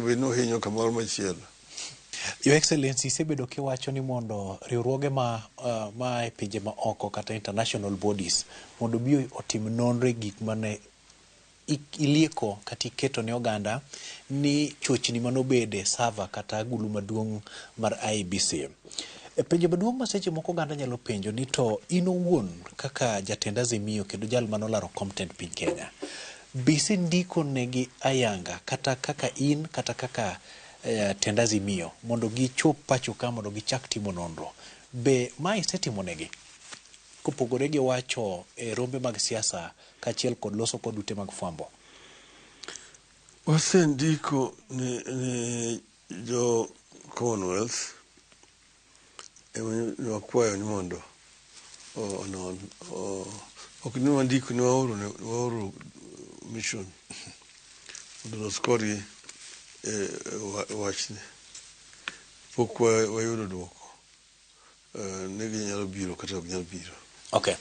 bed ni ohinyo kamoro machielo. Your Excellency, isebedo kiwacho ni mondo riwruoge ma e pinje ma oko kata international bodies mondo obi otim nonro e gik mane ilieko kata iketo ne oganda ni chochni manobede server kata agulu maduong' mar IEBC. E penjo maduong' ma seche moko oganda nyalo penjo ni to in owuon kaka jatend Azimio kendo jal manolaro kom tend piny Kenya, be isendiko negi ayanga kata kaka in kata kaka tend Azimio mondo gichop pacho ka mondo gichak timo nonro? Be ma isetimo negi? Kopogore gi wacho e rombe mag siasa kaachiel kod loso kod ute mag fwambo. Wasendiko ne jo Commonwealth ema wakwayo ni mondo onon. Ok ni wandiko ni waoro mission mondo olos kodgi e wachni. Pok wayudo duoko ni ginyalo biro kata ok ginyal biro. Okay.